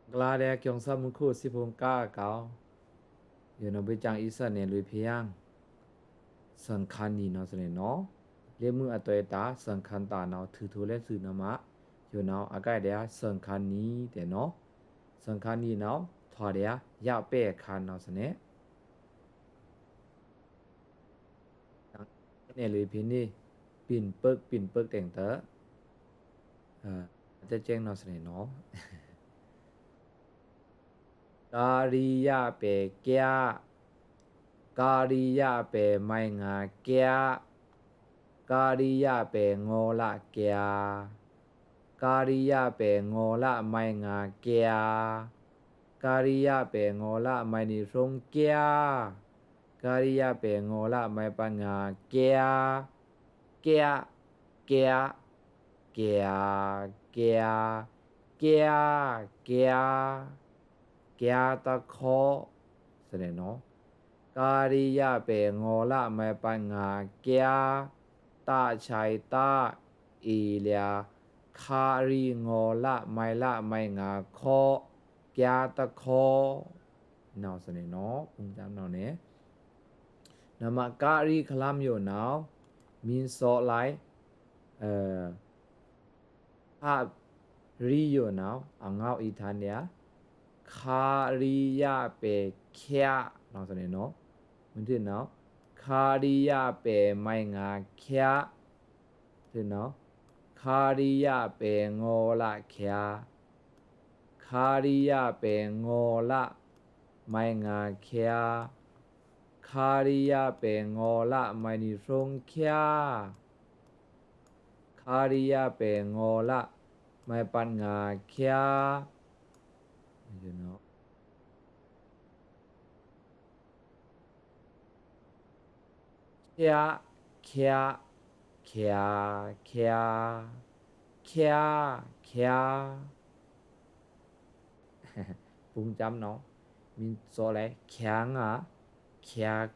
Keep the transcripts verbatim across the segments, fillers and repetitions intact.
ဂ့ၤလဒဲး ကျောင်းစာမူခိၣ် စံးဖိုင်ႏ ကါအကောက် ယိုနဝ်ဗိုက်ကျိုင်း အီႏသန်နယ်လွေဖျဉ်ႏ စံခါနံ နော်စနေနော်။ လ့မွိုအသွဲတာ စံခါနံ တၢ်နော် ထွူထိုလဲသွူနမ ယိုနဝ်အကဲဒဲး စံခါနံ တဲနော်။ စံခါနံနော် ထွဲဒဲး ယပဲ့ခါ နော်စနေ နယ်လွေဖျဉ်ႏ ပဉ်ပိုက် ပဉ်ပိုက်တဲင်တ အတဲကဲင် နော်စနေနော်။ ကရီယပဲ့ ကျား၊ ကရီယပဲ့ မုဲင်ငါ ကျား၊ ကရီယပဲ့ ငေါ်လ ကျား၊ ကရီယပဲ့ ငေါ်လ မုဲင်ငါ ကျား၊ ကရီယပဲ့ ငေါ်လ မုဲင်နွေဖြိုင် ကျား၊ ကရီယပဲ့ ငေါ်လ မုဲင်ပတ်ငါ ကျား၊ ကျား၊ ကျား၊ ကျား၊ ကျား၊ ကျား၊ ကျား၊ ကျားတခေါ် စနေနော်။ ကရီယပဲ့ ငေါ်လ မုဲင်ပတ်ငါ ကျား၊ တ ချွဲ တ အီလျာ ကရီ ငေါ်လ မုဲင်လ မုဲင်ငါ ခေါ် ကျားတခေါ် နော်စနေနော်။ ပုင်ႏစမ်းနော်န့ၣ် နမကရီခလမ်ယိုနဝ် မီးသော့လဲ အ ကရီယိုနဝ် အငေါအီႏထန်ဒဲး ကရီယပဲ့ ကျား နော်စနေနော်။ မုၢ်ထွို့နော် ကရီယပဲ့ မုဲင်ငါ ကျား၊ ထွို့နော် ကရီယပဲ့ ငေါ်လ ကျား၊ ကရီယပဲ့ ငေါ်လ မုဲင်ငါ ကျား၊ ကရီယပဲ့ ငေါ်လ မုဲင်နွေဖြိုင် ကျား၊ ကရီယပဲ့ ငေါ်လ မုဲင်ပတ်ငါ ကျား ကျား၊ ကျား၊ ကျား၊ ကျား၊ ကျား၊ ကျား၊ ပုင်ႏစမ်းနော် မီးသော့လဲ ကျားငါ ကျား၊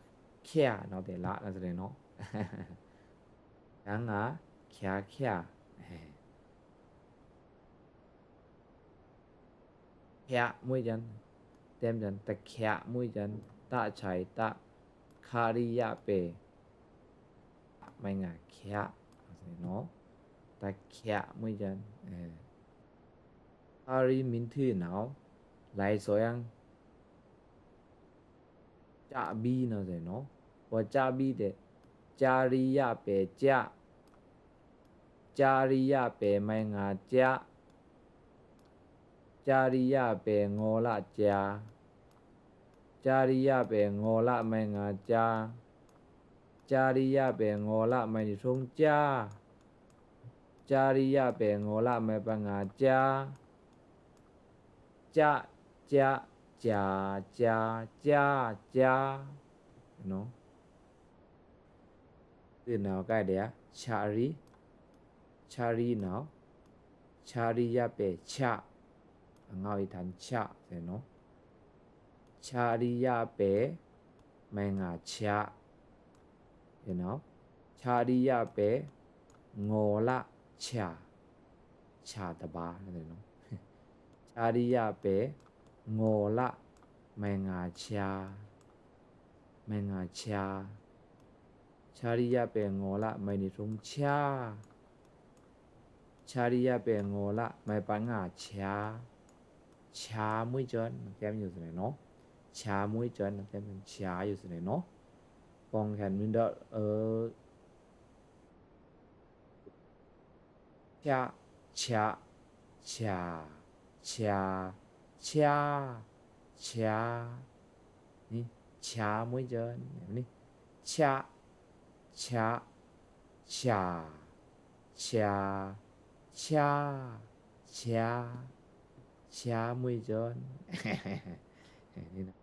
ကျားနော် တဲလ နော်စနေနော်။ ကျားငါ ကျား၊ ကျား၊ ကျားမွိုင်ႏစန်း တဲမွိုင်ႏစန်း တကျားမွိုင်ႏစန်း တ ချွဲ တ ကရီယပဲ့ မုဲင်ငါ ကျား နော်စနေနော်။ တကျားမွိုင်ႏစန်း ကရီမီးထွို့နော် လဲသော့ယင် ကျားဘီ နော်စနေနော်။ ပကျားဘီတဲ ကရီယပဲ့ ကျား၊ ကရီယပဲ့ မုဲင်ငါ ကျား၊ ကရီယပဲ့ ငေါ်လ ကျား၊ ကရီယပဲ့ ငေါ်လ မုဲင်ငါ ကျား၊ ကရီယပဲ့ ငေါ်လ မုဲင်နွေဖြိုင် ကျား၊ ကရီယပဲ့ ငေါ်လ မုဲင်ပတ်ငါ ကျား၊ ကျား၊ ကျား၊ ကျား၊ ကျား၊ ကျား၊ ကျား နော်။ ထွို့နော် ကဲဒဲး ကရီ၊ ကရီနော် ကရီယပဲ့ ကျား၊ အငေါအီႏထန် ကျား စနေနော်။ ကရီယပဲ့ မုဲင်ငါ ကျား၊ နော် ကရီယပဲ့ ငေါ်လ ကျား၊ ကျားတပါ နော်။ ကရီယပဲ့ ငေါ်လ မုဲင်ငါ ကျား၊ မုဲင်ငါ ကျား၊ ကရီယပဲ့ ငေါ်လ မုဲင်နွေဖြိုင် ကျား၊ ကရီယပဲ့ ငေါ်လ မုဲင်ပတ်ငါ ကျား၊ ကျားမွိုင်ႏစန်း ကဲမွိုင်ႏစန်း နော်။ ကျားမွိုင်ႏစန်း ကဲမွိုင်ႏစန်း ကျားယိုစနေနော်။ ပောင်ႏခံမွိုင်ႏဒို့ အ ကျား၊ ကျား၊ ကျား၊ ကျား၊ ကျား၊ ကျား၊ ကျားမွိုင်ႏစန်း ကျား၊ ကျား၊ ကျား၊ ကျား၊ ကျား၊ ကျားမွိုင်ႏစန်း။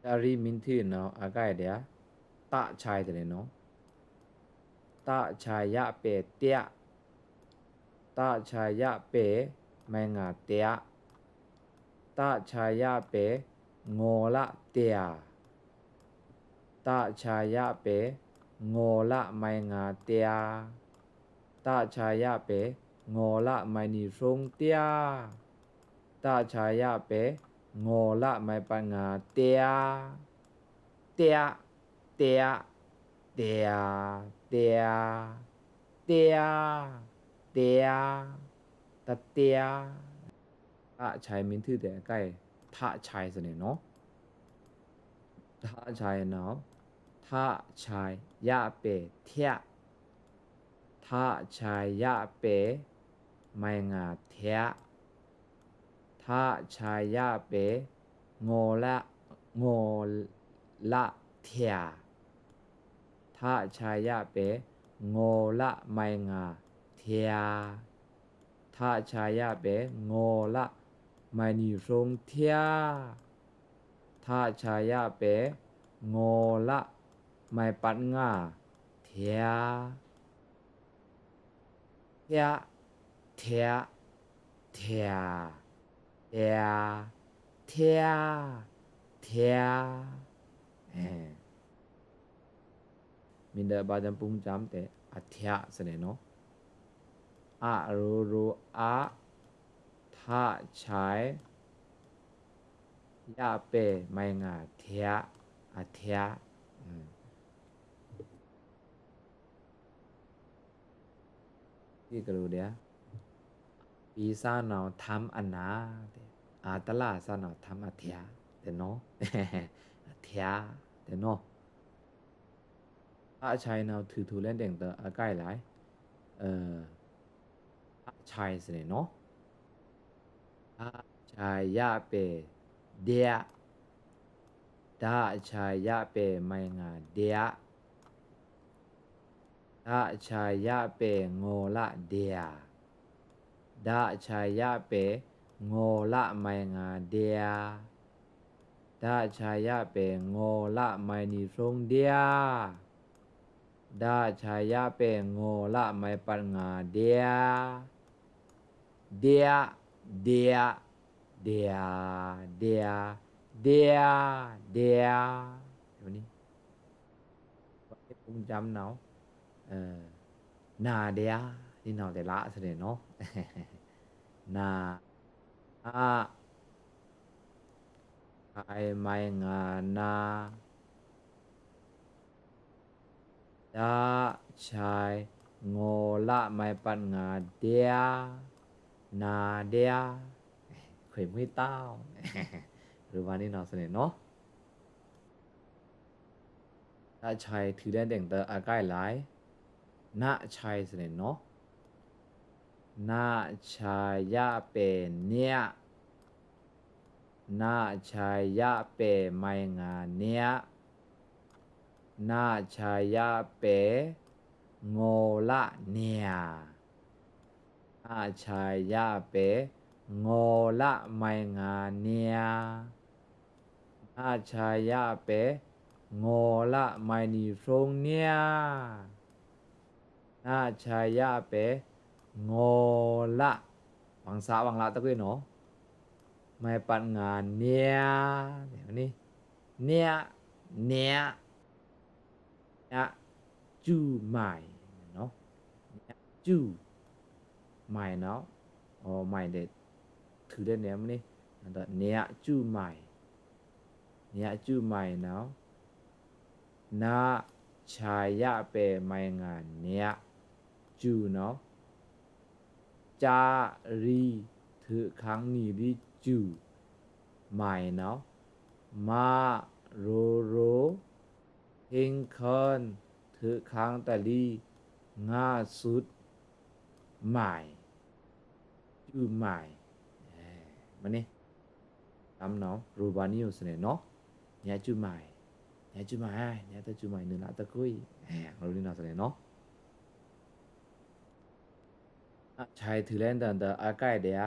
ကရီမီးထွို့နော် အကဲဒဲး တချွဲ တ နော်။ တချွဲယပဲ့ တျား၊ တချွဲယပဲ့ မုဲင်ငါ တျား၊ တချွဲယပဲ့ ငေါ်လ တျား၊ တချွဲယပဲ့ ငေါ်လ မုဲင်ငါ တျား၊ တချွဲယပဲ့ ငေါ်လ မုဲင်နွေဖြိုင် တျား၊ တ ဆာ ယ ပယ် ငေါ် လ မုဲင်ပတ် ငါ တျာ၊ တျာ၊ တျာ၊ တျာ၊ တျာ၊ တျာ၊ တျာ၊ တျာ။ တ ဆာ မင်းထွိုက် အကိုက် ထ ဆာ သနေ နော်။ ထ ဆာ နော်။ ထ ဆာ ယ ပယ် ထျာ၊ ထ ဆာ ယ ပယ် မုဲင် ငါ ထျာ၊ ထ ဆာ ယ ပယ် ငေါ် လ ငေါ် လ ထျာ၊ ထ ဆာ ယ ပယ် ငေါ် လ မုဲင် ငါ ထျာ၊ ထ ဆာ ယ ပယ် ငေါ် လ မုဲင် နွိုင် ဖြုံး ထျာ၊ ထ ဆာ ယ ပယ် ငေါ် လ မုဲင်ပတ် ငါ ထျာ၊ ထျာ၊ ထျာ၊ ထျာ၊ ထျာ၊ ထျာ၊ ထျာ။ အဲ မင်းထွိုက် ဗာႏဇွမ်းပုင်းႏဇွမ်းတဲ့ အထျာ သနေ နော်။ အ ရို ရို အ၊ ထ ဆာ ယ ပယ် မုဲင် ငါ ထျာ၊ အထျာ။ အ ကလိုဒျာ၊ ပီသ နော် ထမ်း အနာ၊ အ တ လ သ နော် ထမ်း အထျာ သနေ နော်။ အထျာ သနေ နော်။ ထ ဆာ နော် ထွိုက်ထွိုက်လဲ တင်တ အကိုက်လဲ ထ ဆာ သနေ နော်။ ထ ဆာ ယ ပယ် ထျာ၊ ထ ဆာ ယ ပယ် မုဲင် ငါ ထျာ၊ ထ ဆာ ယ ပယ် ငေါ် လ ထျာ၊ ထ ဆာ ယ ပယ် ငေါ် လ မုဲင် ငါ ထျာ၊ ထ ဆာ ယ ပယ် ငေါ် လ မုဲင် နွိုင် ဖြုံး ထျာ၊ ထ ဆာ ယ ပယ် ငေါ် လ မုဲင်ပတ် ငါ ထျာ၊ ထျာ၊ ထျာ၊ ထျာ၊ ထျာ၊ ထျာ။ ဝနီ ဗာႏဇွမ်း နော် အဲ နာထျာ၊ နီ နော် တျာ သနေ နော်။ နာ ထ ဆာ မုဲင် ငါ နာ၊ ထ ဆာ ငေါ် လ မုဲင်ပတ် ငါ ထျာ၊ နာထျာ။ ခွေမွေးတောင်း ရူဝါနီ နော် သနေ နော်။ ထ ဆာ ထွိုက်လဲ တင်တ အကိုက်လဲ န ဆာ သနေ နော်။ န ဆာ ယ ပယ် နျာ၊ န ဆာ ယ ပယ် မုဲင် ငါ နျာ၊ န ဆာ ယ ပယ် ငေါ် လ နျာ၊ န ဆာ ယ ပယ် ငေါ် လ မုဲင် ငါ နျာ၊ န ဆာ ယ ပယ် ငေါ် လ မုဲင် နွိုင် ဖြုံး နျာ၊ န ဆာ ယ ပယ် ငေါ် လ ဝင်သ ဝင်လ တကွေး နော် မုဲင်ပတ် ငါ နျာ၊ နျာ၊ နျာ၊ နျာ၊ နျာကျူမုဲင် နော်။ နျာကျူမုဲင် နော်။ အို မုဲင်ဒဲး ထွိုက်လဲ နျာမနီ နျာကျူမုဲင်၊ နျာကျူမုဲင် နော်။ န ဆာ ယ ပယ် မုဲင် ငါ နျာ၊ ကျူ နော်။ ကျ ရီ ထွိုက်ခန်း နီ ရီ ကျူမုဲင် နော်။ မ ရို ရို ဟင်းခင်း ထွိုက်ခန်း တလီ ငါးစု မုဲင်၊ ကျူမုဲင်။ အဲ မနီ တမ်း နော် ရူဝါနီ သနေ နော်။ နျာကျူမုဲင်၊ နျာကျူမုဲင်၊ နျာတကျူမုဲင် နွိုင်လ တကွေး။ အဲ ရူဝါနီ နော် သနေ နော်။ န ဆာ ထွိုက်လဲ တင်တ အကိုက်ဒျာ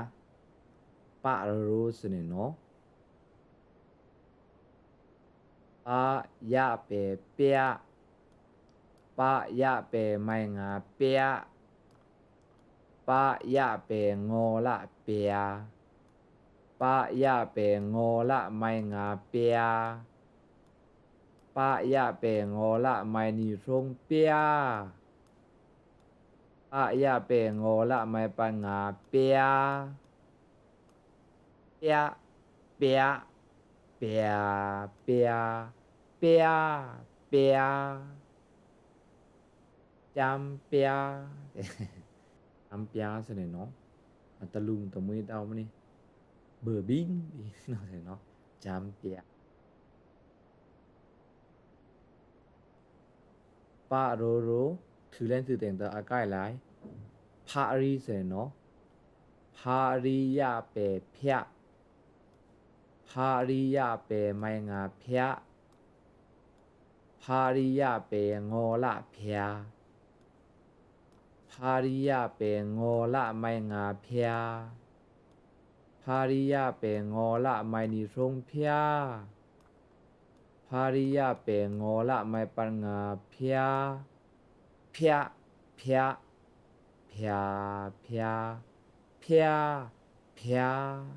ပ ရို ရို သနေ နော်။ ပ ယ ပယ် ပျာ၊ ပ ယ ပယ် မုဲင် ငါ ပျာ၊ ပ ယ ပယ် ငေါ် လ ပျာ၊ ပ ယ ပယ် ငေါ် လ မုဲင် ငါ ပျာ၊ ပ ယ ပယ် ငေါ် လ မုဲင် နွိုင် ဖြုံး ပျာ၊ ပ ယ ပယ် ငေါ် လ မုဲင်ပတ် ငါ ပျာ၊ ပ ပျား၊ ပျား၊ ပျား၊ ပျား၊ ပျား၊ ပျား၊ ကျမ်းပျား၊ ကျမ်းပျားဆိုနေနော်။ အတလူတမွေးတောင်းမနေ ဘိုဘိန်းဘိန်းနော်ဆိုနေနော်။ ကျမ်းပျား။ ပရိုရို ထုးလဲဉ်သုတ်းတင်တအကိုက်လိုက် ဖရီးဆိုနေနော်။ ဖရီးယပဲဖျား၊ ဖရီးယပဲမိုင်ငါဖျား၊ ဖရီးယပဲငေါ်လဖျား၊ ဖရီးယပဲငေါ်လမိုင်ငါဖျား၊ ဖရီးယပဲငေါ်လမိုင်နီဆုံးဖျား၊ ဖရီးယပဲငေါ်လမိုင်ပတ်ငါဖျား၊ ဖျား၊ ဖျား၊ ဖျား၊ ဖျား၊ ဖျား၊ ဖျား၊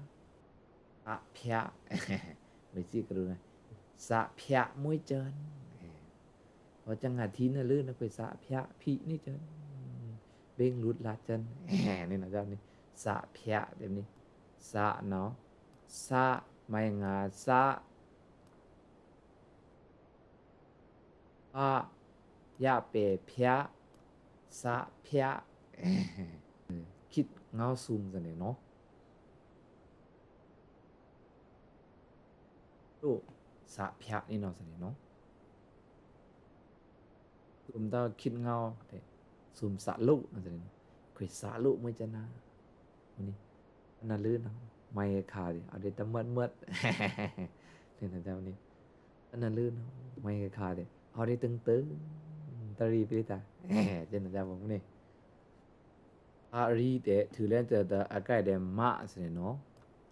သဖျား၊ မွေးစံကရူးနော်၊ သဖျားမွေးကျဉ်။ ဟော ကျဉ်းငါထီးနလွဲနော်၊ ခွေသဖျား ဖီးနီးကျဉ်း ဘိန်းလွတ်လပ်ကျဉ်း နေနော်။ ကျဉ်းနေ သဖျား တဲမနေ သနော်၊ သ မိုင်ငါ သ ဖရီးယပဲဖျား၊ သဖျား။ ခိတ်ငေါ်သုမ်ဆိုနေနော်။ သုမ်သဖျားနီးနော်ဆိုနေနော်။ သုမ်တခိတ်ငေါ် သုမ်သလိုနော်ဆိုနေနော်။ ခွေသလိုမွေးကျဉ်းနာ မနေ အနလွဲနော် မိုင်ခါဒီး အဝ်ဒီးတမွတ်မွတ် နေနော်။ ကျဉ်းနေ အနလွဲနော် မိုင်ခါဒီး အဝ်ဒီးတင်းတင်း တရီးပျေးတႃ ကျဉ်းနေ ကျဉ်းနေ မနေ ဖရီးဒီး ထုးလဲဉ်သုတ်းတင်တအကိုက်ဒီး မဆိုနေနော်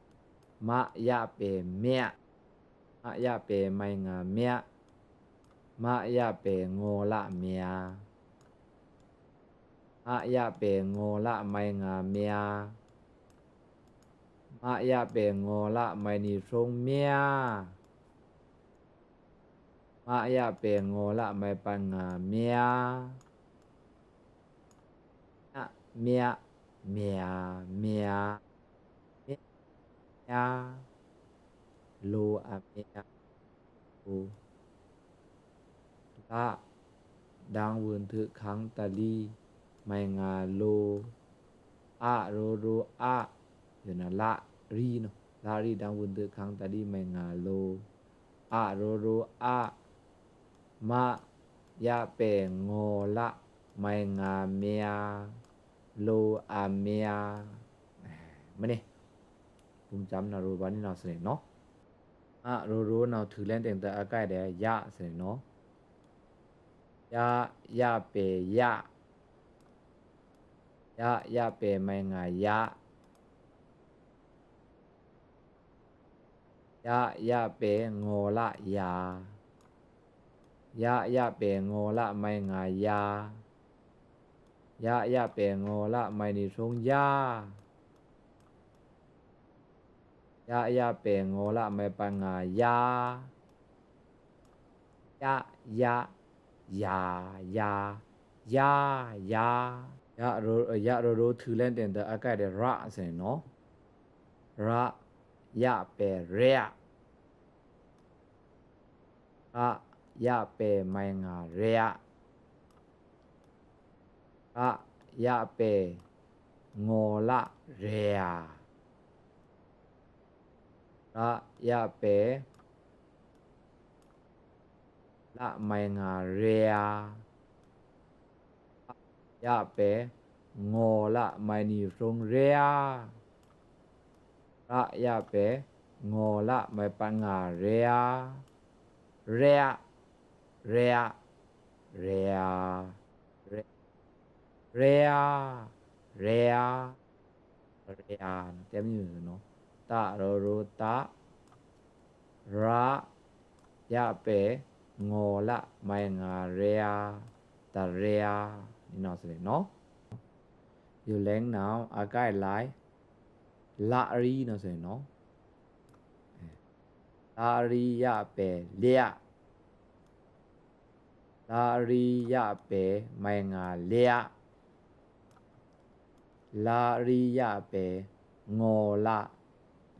။ မယပဲများ၊ မယပဲမိုင်ငါများ၊ မယပဲငေါ်လများ၊ မယပဲငေါ်လမိုင်ငါများ၊ မယပဲငေါ်လမိုင်နီဆုံးများ၊ မယပဲငေါ်လမိုင်ပတ်ငါများ။ များ၊ များ၊ များ၊ များ၊ လိုအများ၊ လို၊ လ၊ ဒင်ႏဝွိုန်ꩻထုးခန်းတလီး မိုင်ငါလို၊ အရိုရိုအ၊ ယိုနလရီနော်၊ လရီဒင်ႏဝွိုန်ꩻထုးခန်းတလီး မိုင်ငါလို၊ အရိုရိုအ၊ မယပဲငေါ်လမိုင်ငါများ၊ လိုအများ။ မနေ ပုမ်စမ်းနရိုးဗာႏနီးနော်ဆိုနေနော်။ အရိုရိုနော် ထုးလဲဉ်တင်တအကိုက်ဒီး ယဆိုနေနော်။ ယယပဲယ၊ ယယပဲမိုင်ငါယ၊ ယယပဲငေါ်လယ၊ ယယပဲငေါ်လမိုင်ငါယ၊ ယယပဲငေါ်လမိုင်နီဆုံးယ၊ ယယပဲငေါ်လမိုင်ပတ်ငါယ၊ ယယ၊ ယယ၊ ယယ၊ ယရိုရို ယရိုရိုထုးလဲဉ်တင်တအကိုက်ဒီး ရဆိုနေနော်။ ရယပဲရ၊ ရယပဲမိုင်ငါရ၊ ရယပဲငေါ်လရ၊ ရယပဲ လမိုင်ငါရ၊ ရယပဲငေါ်လမိုင်နီဆုံးရ၊ ရယပဲငေါ်လမိုင်ပတ်ငါရ၊ ရ၊ ရ၊ ရ၊ ရ၊ ရ၊ ရ၊ ရ၊ တဲမနေနော်။ တရိုရိုတ၊ ရယပဲငေါ်လမိုင်ငါရ၊ တရ၊ နီးနော်ဆိုနေနော်။ ယိုလဲင်းနော် အကိုက်လိုက် လရီနော်ဆိုနေနော်။ လရီယပဲလျ၊ လရီယပဲမိုင်ငါလျ၊ လရီယပဲငေါ်လ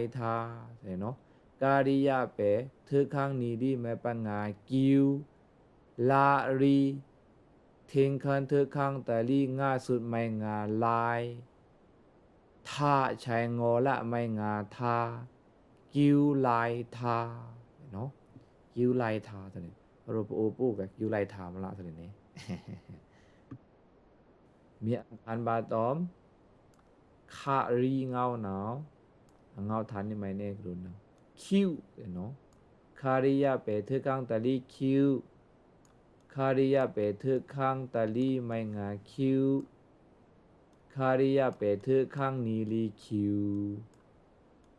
လာႏတာႏ ဆိုနော်။ ကရိယာပဲ ထွို့ခန်းနီလီ မ့ပငါ ကို လာႏရီ ထင်ခံထွို့ခန်းတလီ ငါးစုတ် မ့ငါ လာႏ တာႏ ချောင်ငေါ်လ မ့ငါ တာႏ ကိုလာႏတာႏ နော်။ ကိုလာႏတာႏ ဆိုနော်။ အရူပအိုပ်အိုပ်က ကိုလာႏတာႏမလ ဆိုနော်။ မီးအဖန်ဗာႏ ခရီငေါဝ်းနဝ်း အငေါဝ်းတာႏနီမ့ၢ်န့ၣ် ကို နော်။ ကို နော်။ ကရိယာပဲ ထွို့ခန်းတလီ ကို ကရိယာပဲ ထွို့ခန်းတလီ မ့ငါ ကို ကရိယာပဲ ထွို့ခန်းနီလီ ကို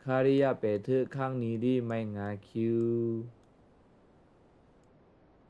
ကရိယာပဲ ထွို့ခန်းနီလီ မ့ငါ ကို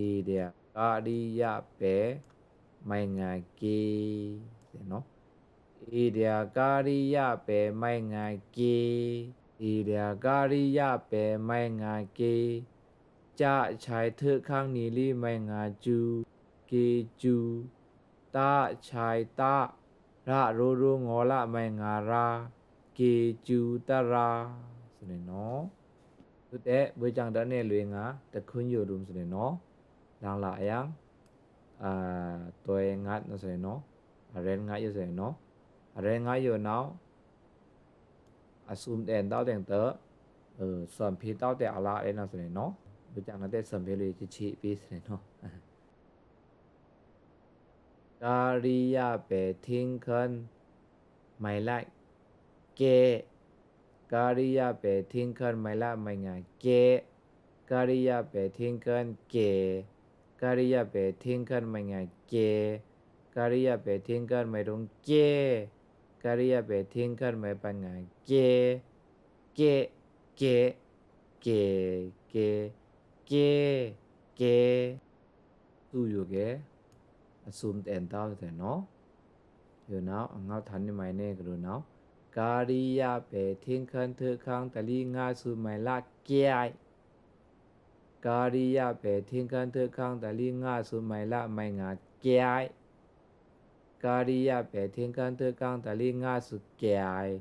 ဧိဒျာ ကရိယာပယ် မုင်္ဂါ ကေ ဆိုရင်နော်။ ဧိဒျာ ကရိယာပယ် မုင်္ဂါ ကေ၊ ဧိဒျာ ကရိယာပယ် မုင်္ဂါ ကေ၊ ကျ ခြုံ ထွို့ꩻခင်ႏနီလီ မုင်္ဂါ ကျူ၊ ကေကျူ၊ တ ခြုံ တ၊ ရ ရိုးရိုးငေါ်လ မုင်္ဂါ ရ၊ ကေကျူတရ ဆိုရင်နော်။ ဆိုတဲ့ ဘွဲ့ကျန်တဲ့ အနွေလွေငါ တခွင့်ရုံး ဆိုရင်နော်။ လင်လအယံ အာ တွဲငတ်နော် ဆိုရင်နော်။ အရဲငတ်ရုံး ဆိုရင်နော်။ အရဲငတ်ရုံးနော်။ အစုံတဲ့ တောက်တဲ့ တ အဲ သွံဖျိတောက်တဲ့ အလါရဲနော် ဆိုရင်နော်။ ဘွဲ့ကျန်တဲ့ သွံဖျိလွေ ချစ်ချစ်ပေး ဆိုရင်နော်။ ကရိယာပဲထင်းခန်း မုင်္ဂါ ကဲ၊ ကရိယာပဲထင်းခန်း မုင်္ဂါ မုင်္ဂါ ကဲ၊ ကရိယာပဲထင်းခန်း ကဲ၊ ကရိယာပဲထင်းခန်း မုင်္ဂါ ကဲ၊ ကရိယာပဲထင်းခန်း မုင်္ဂါ ကဲ၊ ကရိယာပဲထင်းခန်း မုင်္ဂါ ကဲ၊ ကဲ၊ ကဲ၊ ကဲ၊ ကဲ၊ ကဲ၊ ကဲ။ သူယိုကဲ အစုံတဲ့ တောက်တဲ့နော်။ ယိုနော် အငေါ်ထန်နေမိုင်နေကရုနော်။ ကရိယာပဲထင်းခန်း ထွို့ꩻခင်ႏတလီငါးစု မုင်္ဂါ ကဲ၊ ကရိယာပဲထင်းခန်း ထွို့ꩻခင်ႏတလီငါးစု မုင်္ဂါ မုင်္ဂါ ကဲ၊ ကရိယာပဲထင်းခန်း ထွို့ꩻခင်ႏတလီငါးစု ကဲ၊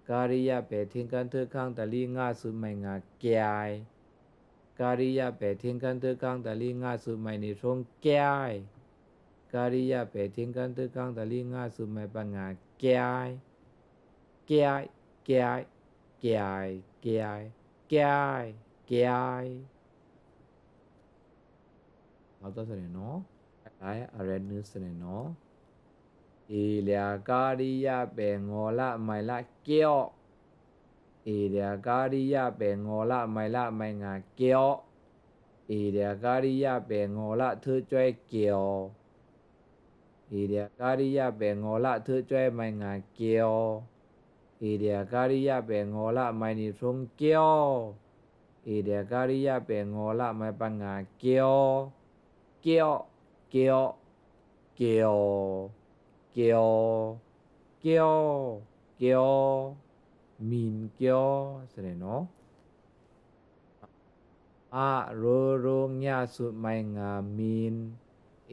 ကရိယာပဲထင်းခန်း ထွို့ꩻခင်ႏတလီငါးစု မုင်္ဂါ ကဲ၊ ကရိယာပဲထင်းခန်း ထွို့ꩻခင်ႏတလီငါးစု မုင်္ဂါ ကဲ၊ ကရိယာပဲထင်းခန်း ထွို့ꩻခင်ႏတလီငါးစု မုင်္ဂါ ကဲ၊ ကဲ၊ ကဲ၊ ကဲ၊ ကဲ၊ ကဲ၊ ကဲ။ နောက်တော့ဆိုရင်နော်။ အဲ အရဲနုဆိုရင်နော်။ ဧိဒျာကရိယာပဲငေါ်လ မုင်္ဂါ ကဲ၊ ဧိဒျာကရိယာပဲငေါ်လ မုင်္ဂါ မုင်္ဂါ ကဲ၊ ဧိဒျာကရိယာပဲငေါ်လ ထွို့ꩻစွဲ ကဲ၊ ဧိဒျာကရိယာပဲငေါ်လ ထွို့ꩻစွဲ မုင်္ဂါ ကဲ၊ ဧိဒျာကရိယာပဲငေါ်လ မုင်္ဂါ ကဲ၊ ဧိဒျာကရိယာပဲငေါ်လ မုင်္ဂါ ကဲ၊ ကဲ၊ ကဲ၊ ကဲ၊ ကဲ၊ ကဲ၊ ကဲ၊ ကဲ။ မုင်ကဲဆိုရင်နော်။ မ ရိုးရိုးငါးစု မုင်္ဂါ မုင်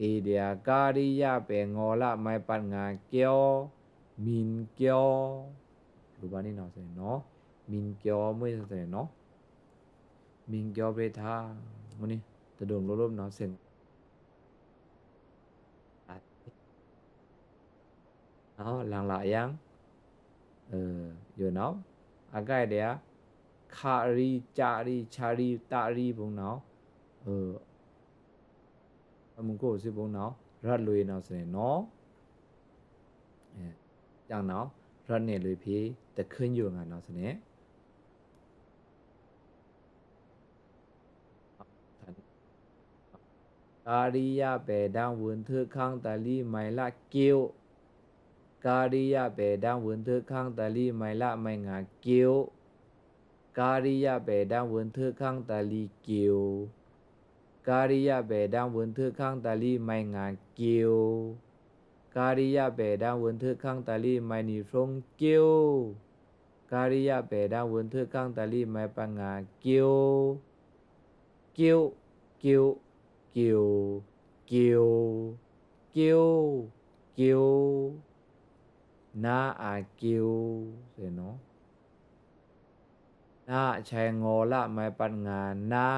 ၊ ဧိဒျာကရိယာပဲငေါ်လ မုင်္ဂါ ကဲ၊ မုင်ကဲ။ လိုပါနေနော်ဆိုရင်နော်။ မုင်ကဲမွေးဆိုရင်နော်။ မုင်ကဲပြိတ်ထါ မွေးနေ တဒုံလိုလိုနော် စင် နော် လင်လအယံ အဲ ယိုနော်။ အကိုက်ဒဲ ခရီ ကျရီ ချရီ တရီ ပုံနော်။ အဲ အမူကိုစံပုံနော် ရလွေနော်ဆိုရင်နော်။ အဲ ကြောင့်နော် ရပ်နယ်လွေဖီ တခွိုင်ယိုငါနော်စနေ ကရိယာပဲတန်း ဝန်ထမ်းခန်းတလီ မိုင်လက့ဝ်၊ ကရိယာပဲတန်း ဝန်ထမ်းခန်းတလီ မိုင်လ မိုင်ငါးက့ဝ်၊ ကရိယာပဲတန်း ဝန်ထမ်းခန်းတလီ က့ဝ်၊ ကရိယာပဲတန်း ဝန်ထမ်းခန်းတလီ မိုင်ငါးက့ဝ်၊ ကရိယာပဲတန်း ဝန်ထမ်းခန်းတလီ မိုင်နွေဆုံးက့ဝ်၊ ကရိယာပဲတန်း ဝန်ထမ်းခန်းတလီ မိုင်ပငါးက့ဝ်။ က့ဝ် က့ဝ် က့ဝ် က့ဝ် က့ဝ် က့ဝ် န အ က့ဝ် စနေနော်။ န ချောင်ငေါ်လ မိုင်ပတ်ငါး န၊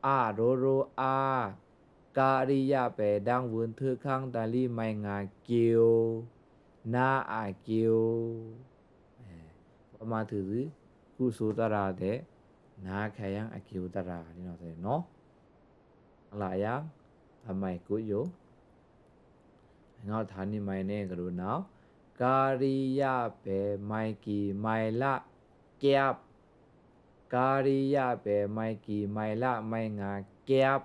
အ ရိုးရိုး အာ၊ ကရိယာပဲတန်း ဝန်ထမ်းခန်းတလီ မိုင်ငါးက့ဝ်၊ န အ က့ဝ်။ အဲ ပမထူသူ ကုသိုလ်သရၣ်တဲ့ န ခါယံ အက့ဝ်သရၣ် ဒီးနော်စနေနော်။ အလယံ အမိုင်ကိုယို ငေါ်ထါနီမိုင်န့ၣ်ကရုဏာ ကရိယာပဲမိုင်ကီမိုင်လကပ်၊ ကရိယာပဲမိုင်ကီမိုင်လမိုင်ငါးကပ်၊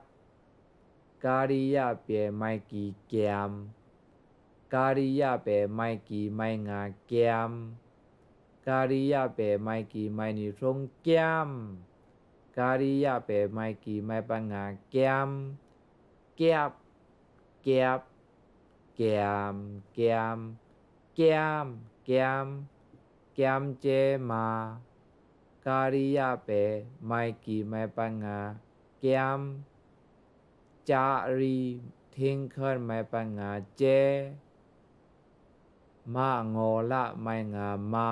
ကရိယာပဲမိုင်ကီကမ်၊ ကရိယာပဲမိုင်ကီမိုင်ငါးကမ်၊ ကရိယာပဲမိုင်ကီမိုင်နွေဆုံးကမ်၊ ကရိယာပဲမိုင်ကီမိုင်ပငါးကမ်၊ ကပ် ကပ် ကမ် ကမ် ကမ် ကမ် ကမ်ကျဲမ၊ ကရိယာပဲမိုင်ကီမိုင်ပငါးကမ်၊ ကရီ ထင်းခွက်မိုင်ပငါးကျဲ၊ မ ငေါ်လမိုင်ငါးမ၊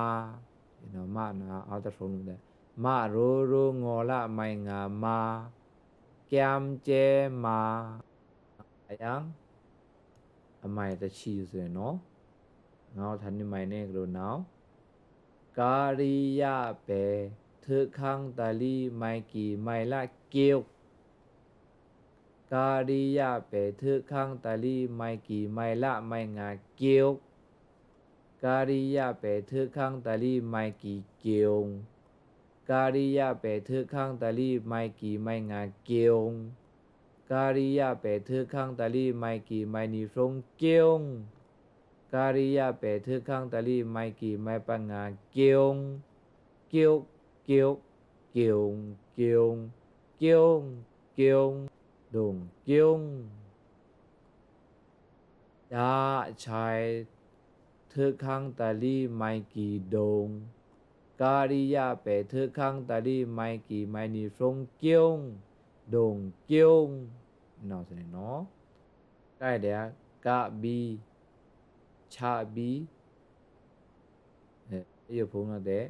ဒီးနော် မ န အ တဆုံးလို့တဲ့၊ မ ရိုးရိုးငေါ်လမိုင်ငါးမ၊ ကမ်ကျဲမ၊ အယံ အမိုင်တဆံစနေနော်။ ငေါ်ထါနီမိုင်န့ၣ်ကရုဏာ ကရိယာပဲထမ်းခန်းတလီ မိုင်ကီမိုင်လက့ဝ်၊ ကရိယာပဲထမ်းခန်းတလီ မိုင်ကီမိုင်လမိုင်ငါးက့ဝ်၊ ကရိယာပဲထမ်းခန်းတလီ မိုင်ကီက့ဝ်၊ ကရိယာပဲထမ်းခန်းတလီ မိုင်ကီမိုင်ငါးက့ဝ်၊ ကရိယာပဲထမ်းခန်းတလီ မိုင်ကီမိုင်နွေဆုံးက့ဝ်၊ ကရိယာပဲထမ်းခန်းတလီ မိုင်ကီမိုင်ပငါးက့ဝ်၊ က့ဝ် က့ဝ် က့ဝ် က့ဝ် က့ဝ် ဒုံက့ဝ်။ ဓာတ်ဆိုင်ထမ်းခန်းတလီ မိုင်ကီဒုံ၊ ကရိယာပဲထမ်းခန်းတလီ မိုင်ကီမိုင်နွေဆုံးက့ဝ်၊ ဒုံက့ဝ် နော်စနေနော်။ ကဲဒီး ကပ်ပြီး ချပြီး အဲ အယိုဖုံးနော်တဲ့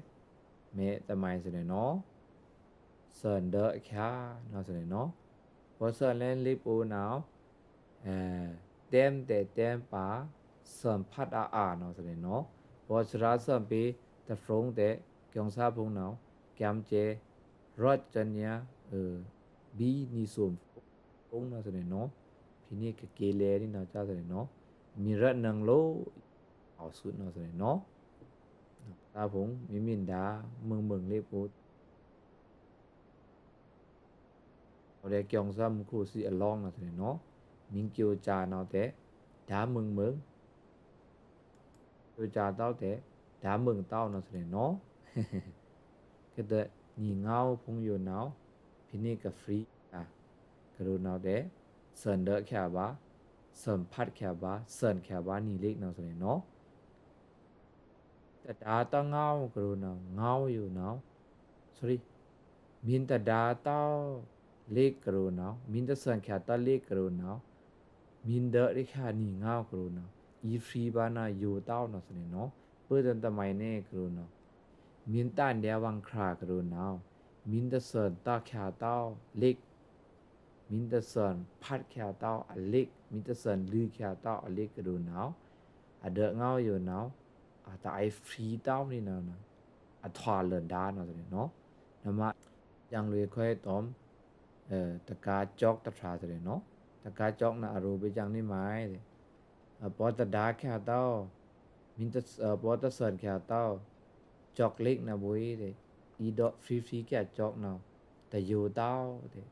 မဲတမိုင်စနေနော်။ ဆန်ဒက်ခါနော်စနေနော်။ ဗောဆန်လဲလိပ်အိုနော် အဲ တဲမ်းတဲတဲမ်းပါ ဆန်ဖတ်အါအါနော်စနေနော်။ ဗောစရာဆန်ပေတဖုံးတဲ့ ကျုံစာဖုံးနော် ကမ်ကျဲ ရွတ်ကျန်ညာ အဲ ဘီနီစုံ ဖုံးနော်စနေနော်။ ဖဲန့ၣ်ကက့လဲၣ်နီနော် ကျစနေနော်။ မီရတ်နင်လို အောက်စုနော်စနေနော်။ တၢ်ဖုံး မီမီဒါ မုင်မုင်လေးပို့ ဟိုဒီး ကျုံစာမူခိၣ်စံအလောင်းနော်စနေနော်။ မင်းကျိုးကြာနော်တဲ့ ဒါမုင်မုင် ကျိုးကြာတော့တဲ့ ဒါမုင်တော့နော်စနေနော်။ ကဲဒီး ညီငေါဖုံးယိုနော် ဖဲန့ၣ်က free အာ ကရုဏာတဲ့ ဆန်ဒက်ခါပါ ဆန်ဖတ်ခါပါ ဆန်ခါပါ နံၤလိကနော်စနေနော်။ တဒါတငေါကရုဏာ ငေါယိုနော် sorry မင်းတဒါတော့လိကရုဏာ မင်းတဆန်ခါတော့လိကရုဏာ မင်းဒက်ခါနံၤငေါကရုဏာ အီ free ပါနော် ယိုတော့နော်စနေနော်။ ပၢတန်တမိုင်န့ၣ်ကရုဏာ မင်းတန်ဒဲဝံခရာကရုဏာ မင်းတဆန်တခါတော့လိက မင်းတဆန်ဖတ်ခါတော့အလိက မင်းတဆန်လွိုက်ခါတော့အလိကရုဏာ အဒက်ငေါယိုနော် အတအိုက် free တော့နီနော် အထွာလန်ဒါနော်စနေနော်။ နမ ယင်လွေခွဲးတွမ် အဲ တကားကျောက်တထြာစနေနော်။ တကားကျောက်နော် အရိုးဘ့ၣ်ယင်နီမိုင် အဲ ဗောတဒါခါတော့ မင်းတ- အဲ- ပောတဆန်ႏခေတ်တောက် ကျောက်လိပ်နာဘွေးတဲ့ အီဒေါ့ဖရီဖရီခေတ်ကျောက်နော် တယိုတောက်တဲ့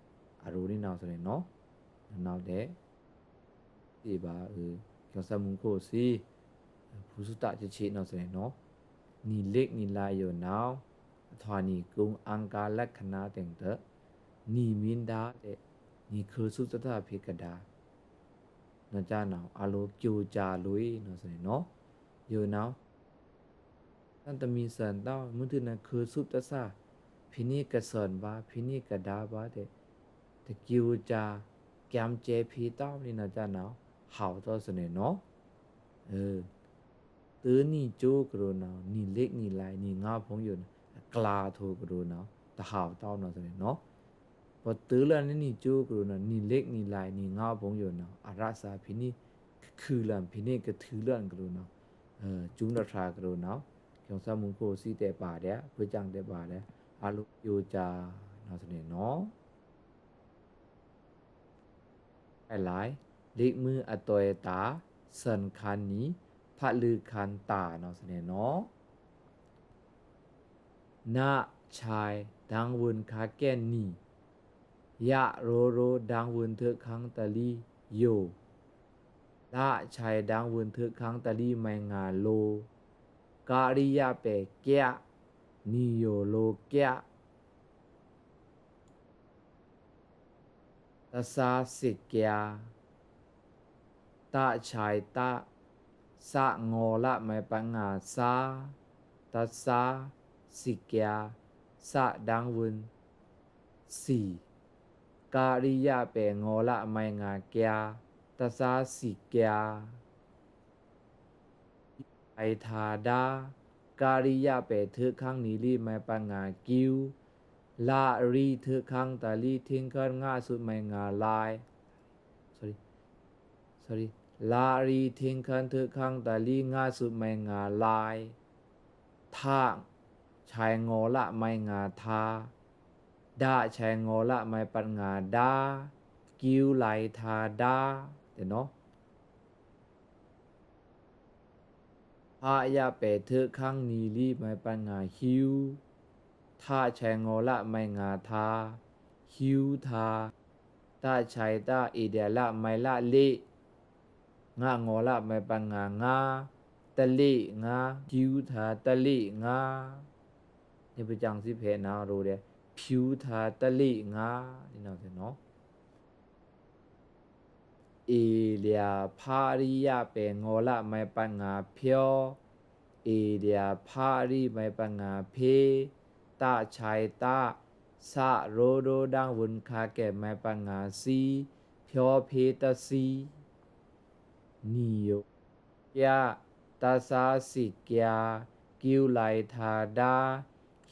အရိုးနေနော်ဆိုနေနော် နောက်တဲ့ ဒီပါ အဲ- ကျောင်းသားမုံခိုးစီ ဖုသူတချေချေနော်ဆိုနေနော် နီလိက်နီလါယိုနော် အထွာနီကုံအင်္ဂါလက္ခဏာတင်တဲ့ နီမင်းသားတဲ့ နီခုသူတသဖေကဒါ နော်ကျနော် အလိုကျိုးကြလွေနော်ဆိုနေနော် ယိုနော် တန်တမီဆန်တောက် မုၢ်တနခုသူတသ ဖဲနေကဆန်ပါ ဖဲနေကဒါပါတဲ့ တကျိုးကြ ကံမ်းကျဲဖေတောက်နေနော်ကျနော် ဟောက်တော့ဆိုနေနော် အဲ- တနံၤကျိုးကရိုနော် နီလိက်နီလါ နီငါဖုံယိုနော် အကျါထိုကရိုနော် တဟောက်တော့နော်ဆိုနေနော် ပတုလနနံၤကျိုးကရိုနော် နီလိက်နီလါ နီငါဖုံယိုနော် အရသးဖဲနေ ခုလန် ဖဲနေကထုလန်ကရိုနော် အဲ- ကျုံတထြာကရိုနော် ကျောင်းသားမုံခိုးစီတဲ့ပါတဲ့ ဖုကျင်တဲ့ပါတဲ့ အလိုကျိုးကြနော်ဆိုနေနော် အဲ- လိပ်မွေးအသွဲတာ ဆန်ခါနီ ဖတ်လူခါတာနော်ဆိုနေနော် နချိုင်ဒင်ဝွန်ခါကဲနီ ယရိုရိုဒင်ဝွန်ထုခန်းတလီယို လချိုင်ဒင်ဝွန်ထုခန်းတလီမိုင်ငါလို ကရီယပဲကျ နီယိုလိုကျ တသစစ်ကျ တချိုင်တ သငေါ်လမိုင်ပငါသ တသစစ်ကျ သဒင်ဝွန်သီ ကရီယပဲငေါ်လမိုင်ငါကျ တသစစ်ကျ လီထဒါ ကရီယပဲထုခန်းနီလီမိုင်ပငါကျူ လရီထုခန်းတလီထင်းခန်းငါသုမိုင်ငါလီ sorry sorry လရီထင်းခန်းထုခန်းတလီငါသုမိုင်ငါလီ ထချိုင်ငေါ်လမိုင်ငါထ ဒချိုင်ငေါ်လမိုင်ပငါဒ ကျူလီထဒါ တဲ့နော် ဟယပဲထုခန်းနီလီမိုင်ပငါကျူ ထချိုင်ငေါ်လမိုင်ငါထ ကျူထ တချိုင်တ အီဒျာလမိုင်လလီ ငါငေါ်လမိုင်ပငါငါ တလီငါ ကျူထတလီငါ နေပကျင်စီဖဲနော်ရိုးတဲ့ ဖြူထတလီငါ နေနော်နော် အီလျာဖရီယပဲငေါ်လမိုင်ပငါဖြော အီလျာဖရီမိုင်ပငါဖေ တချိုင်တ သရိုရိုဒင်ဝွန်ခါကဲမိုင်ပငါသီ ဖြောဖေတသီ နီယိုကျ တသစစ်ကျ ကျူလီထဒါ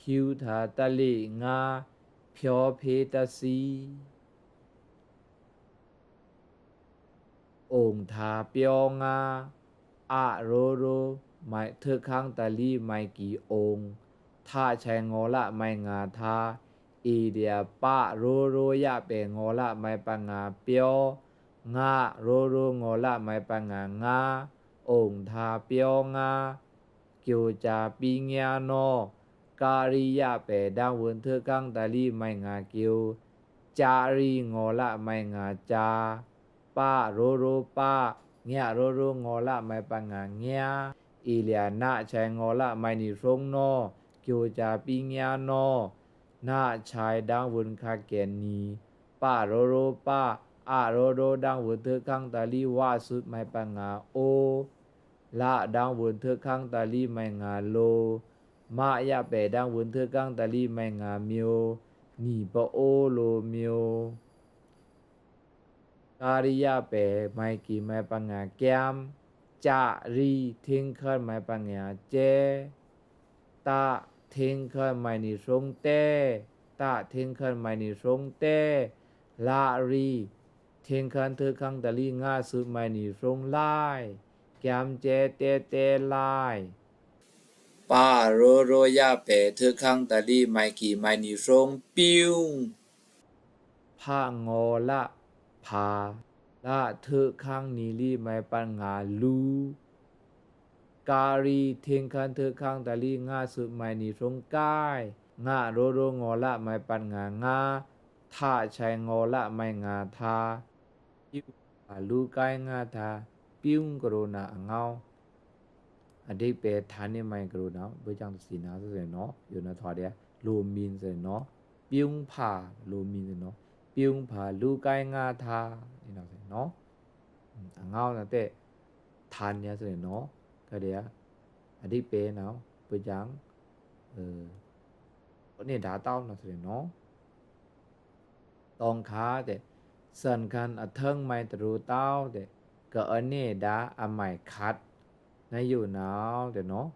ကျူထတလီငါ ဖြောဖေတသီ အိုင်ထါပြောင်းငါ အရိုရို မိုင်ထုခန်းတလီမိုင်ကျူအိုင် ထချိုင်ငေါ်လမိုင်ငါထ အီဒျာပရိုရိုယပဲငေါ်လမိုင်ပငါပြော ငါရိုရိုငေါ်လမိုင်ပငါငါ အိုင်ထါပြောင်းငါ ကျိုးကြပီညါနော် ကရီယပဲဒင်ဝွန်ထုခန်းတလီမိုင်ငါကျူ ကျရီငေါ်လမိုင်ငါကျ ပရိုရိုပ ညရိုရိုငေါ်လမိုင်ပငါည အီလျာနချိုင်ငေါ်လမိုင်နီရွုံနော် ကျိုးကြပီညါနော် နချိုင်ဒင်ဝွန်ခါကဲနီ ပရိုရိုပ အရိုရိုဒင်ဝွန်ထုခန်းတလီဝသုမိုင်ပငါအို လဒင်ဝွန်ထုခန်းတလီမိုင်ငါလို မယပဲဒင်ဝွန်ထုခန်းတလီမိုင်ငါမျိ နီပအိုလိုမျိ ကရီယပဲမိုင်ကျူမိုင်ပငါကျမ်း ကျရီထင်းခန်းမိုင်ပငါကျဲ တထင်းခန်းမိုင်နီရွုံတဲ တထင်းခန်းမိုင်နီရွုံတဲ လရီ ထင်းခန်းထုခန်းတလီငါသုမိုင်နီရွုံလီ ကျမ်းကျဲတဲတဲလီ ပရိုရိုယပဲထုခန်းတလီမိုင်ကျူမိုင်နီရွုံပြုံး ဖငေါ်လဖါ လထုခန်းနီလီမိုင်ပငါလူ ကာရီး ထင်းခမ်း ထွို့ခမ်း တလီး ငါး သုတ်း မုုဲင်နီ ဖြုံး ကိုင်း၊ ငါရိုးရိုး ငေါ်လ မုဲင်ပၢတ် ငါ ငါး၊ ထ ဆဲး ငေါ်လ မုဲင် ငါ ထ ပြုံး၊ လူကိုင်းငါးထ ပြုံး ကရိုနာ အငေါ အဓိပ္ပာယ် ထ နီ မုဲင် ကရိုနာ ဘို့ကျန် တသီနာ သရေနော ယိုနာ ထွားဒျာ လိုမီ သရေနော ပြုံးဖါ လိုမီ သရေနော ပြုံးဖါ လူကိုင်းငါးထ နီနာ သရေနော အငေါနာတဲ ထ နီနာ သရေနော ကဒျာ အဓိပ္ပာယ်နာ ဘို့ကျန် အ အန့ဒါတောင်းနာ သရေနော တောင်ခါတဲ့ စံခမ်းအထင်း မုဲင်တရူးတောင်းတဲ့ ကအန့ဒါ အမုဲင်ခတ် နယိုနာ တဲ့နော်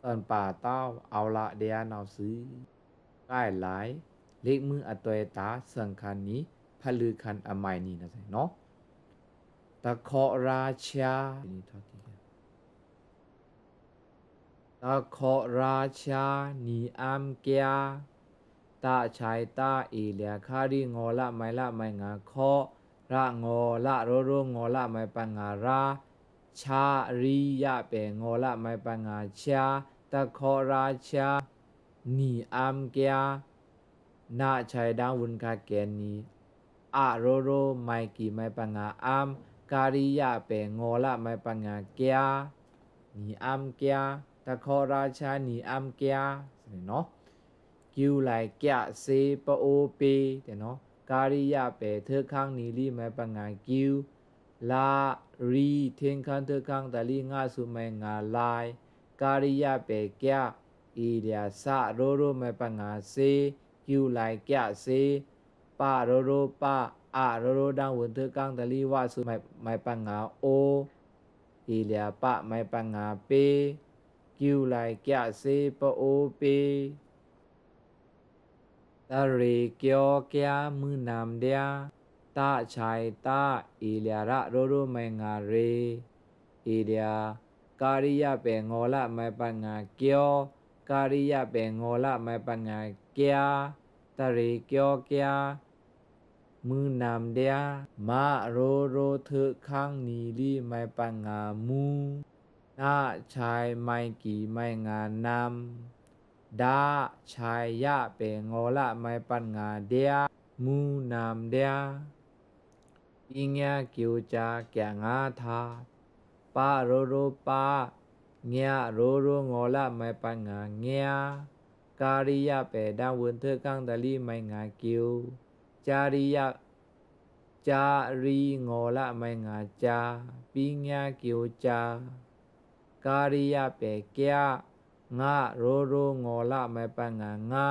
စံပါတောင်း အဝ်လဒျာ နောက်စု ကိုင်းလိုက် လက်မှတ်အသွယ် တ စံခမ်းနီ ဖလူခမ်း အမုဲင်နီ နာ သရေနော တခေါက်ရာချာ တခေါက်ရာချာ နီအမ်းကျာ တ ဆဲး တ အီလျာ ခရီး ငေါ်လ မုဲင်လ မုဲင်ငါ ခေါက် ရ ငေါ်လ ရိုးရိုး ငေါ်လ မုဲင်ပၢတ် ငါ ရာ ချာ ရီး ယ ပဲ ငေါ်လ မုဲင်ပၢတ် ငါ ချာ တခေါက်ရာချာ နီအမ်းကျာ န ဆဲး ဒင်ဝွန်ခါ ကျာ နီ အ ရိုးရိုး မုဲင်ကီ မုဲင်ပၢတ် ငါ အမ်း ခရီး ယ ပဲ ငေါ်လ မုဲင်ပၢတ် ငါ ကျာ နီအမ်းကျာ တခေါက်ရာချာ နီအမ်းကျာ သရေနော ကျူလိုက် ကျစေး ပအိုးပေး တဲ့နော် ခရီး ယ ပဲ ထွို့ခမ်း နီလီ မုဲင်ပၢတ် ငါ ကျူ လာ ရီး ထင်းခမ်း ထွို့ခမ်း တလီး ငါး သုတ်း မုဲင် ငါ လိုက် ခရီး ယ ပဲ ကျ အီလျာ စ ရိုးရိုး မုဲင်ပၢတ် ငါ စေး ကျူလိုက် ကျစေး ပ ရိုးရိုး ပ အ ရိုးရိုး ဒင်ဝွန် ထွို့ခမ်း တလီး ဝ သုတ်း မုဲင်ပၢတ် ငါ အိုး အီလျာ ပ မုဲင်ပၢတ် ငါ ပေး ကျူလိုက် ကျစေး ပအိုးပေး တရေကျော်ကျာ မုနမ်ဒျာ တ ဆဲး တ အီလျာ ရ ရိုးရိုး မုဲင်ငါ ရေး အီလျာ ခရီး ယ ပဲ ငေါ်လ မုဲင်ပၢတ် ငါ ကျော် ခရီး ယ ပဲ ငေါ်လ မုဲင်ပၢတ် ငါ ကျာ တရေကျော်ကျာ မုနမ်ဒျာ မ ရိုးရိုး ထွို့ခမ်း နီလီ မုဲင်ပၢတ် ငါ မူ န ဆဲး မုဲင်ကီ မုဲင်ငါ နမ် ဒ ဆဲး ယ ပဲ ငေါ်လ မုဲင်ပၢတ် ငါ ဒျာ မူနမ်ဒျာ ပီညါကျူကျာ ကျငါထ ပ ရိုးရိုး ပ ည ရိုးရိုး ငေါ်လ မုဲင်ပၢတ် ငါ ည ခရီး ယ ပဲ ဒင်ဝွန် ထွို့ခမ်း တလီး မုဲင်ငါ ကျူ ခရီး ယ ခရီး ငေါ်လ မုဲင်ငါ ကျ ပီညါကျူကျာ ခရီး ယ ပဲ ကျ င ရိုးရိုး ငေါ်လ မုဲင်ပၢတ် ငါ ငါ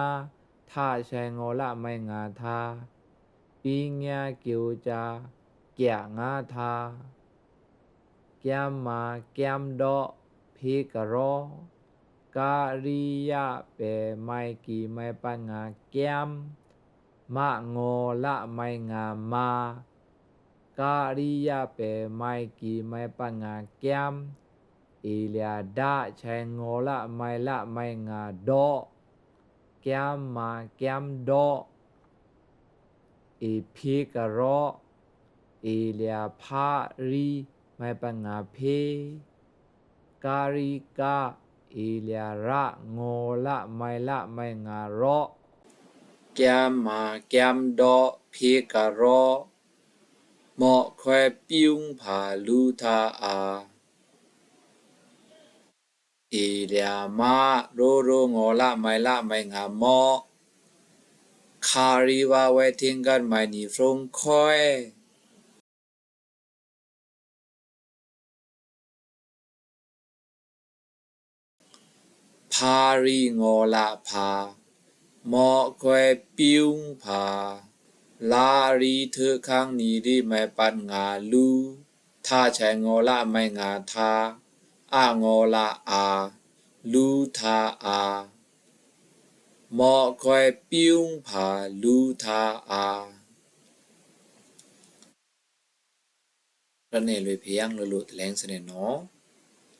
ထ ဆဲး ငေါ်လ မုဲင်ငါ ထ ပီညါကျူကျာ ကျငါထ ကျမ်းမာကျမ်းတော့ ဖေးကရော ခရီး ယ ပဲ မုဲင်ကီ မုဲင်ပၢတ် ငါ ကျမ်း မ ငေါ်လ မုဲင်ငါ မာ ခရီး ယ ပဲ မုဲင်ကီ မုဲင်ပၢတ် ငါ ကျမ်း အီလျာ ဒ ဆဲး ငေါ်လ မုဲင်လ မုဲင်ငါ တော့ ကျမ်းမာကျမ်းတော့ အီ ဖေးကရော အီလျာ ခရီး မုဲင်ပၢတ် ငါ ဖေး ခရီး က အီလျာ ရ ငေါ်လ မုဲင်လ မုဲင်ငါ ရော့ ကျမ်းမာကျမ်းတော့ ဖေးကရော့ မော့ခွဲပြုံးဖါ လူထါအာ အီလျာ မ ရိုးရိုး ငေါ်လ မုဲင်လ မုဲင်ငါ မော့ ခရီး ဝ ဝဲ ထင်းခမ်း မုဲင်နီ ဖြုံးခွဲ ခရီး ငေါ်လ ဖါ မော့ခွဲပြုံးဖါ လရီး ထွို့ခမ်း နီရီး မုဲင်ပၢတ် ငါ လူ ထ ဆဲး ငေါ်လ မုဲင်ငါ ထါ အ ငေါ်လ အာ လူထါအာ မော့ခွဲပြုံးဖါ လူထါအာ ရနေလွေဖျံးလိုလိုတလဲင်စနေနော်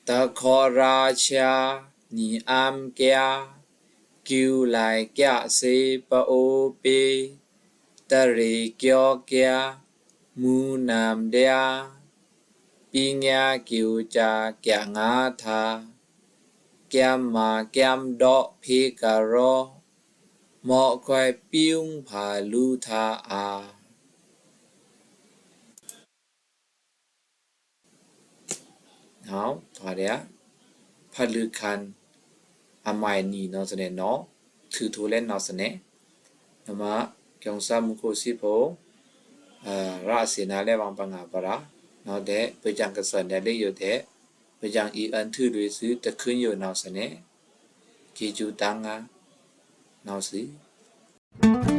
တခေါ်ရာချာ နီအမ်းကျာ ကျူလိုက်ကျစေး ပအိုးပေး တရေကျော်ကျာ မူနမ်ဒျာ ပီညါ ကီုက ကျာငါထါ ကျမ်းမာ ကျမ်းတော့ ဖေကရော မော့ခွဲ ပြုံးဖါလူထါအာ။ ဖတ်လုခန် အမိုင်နံ နောက်ဆက်နဲ့ နောက် ထုးထိုလဲ နောက်ဆက်နဲ့ နမ ကျုံစ မူခိၣ်စံဖို ရစေ့နာလဲ ဝံပငါပရာ နောက်တဲ့ ပကြံကစၢ်ဒၣ်လဲ့ယိုတဲ့ ပကြံအီအန်ထုလွေစု တခွိုင်ယို နောက်ဆက်နဲ့ ကျေးဇူးတင်ငါ နောက်ဆက်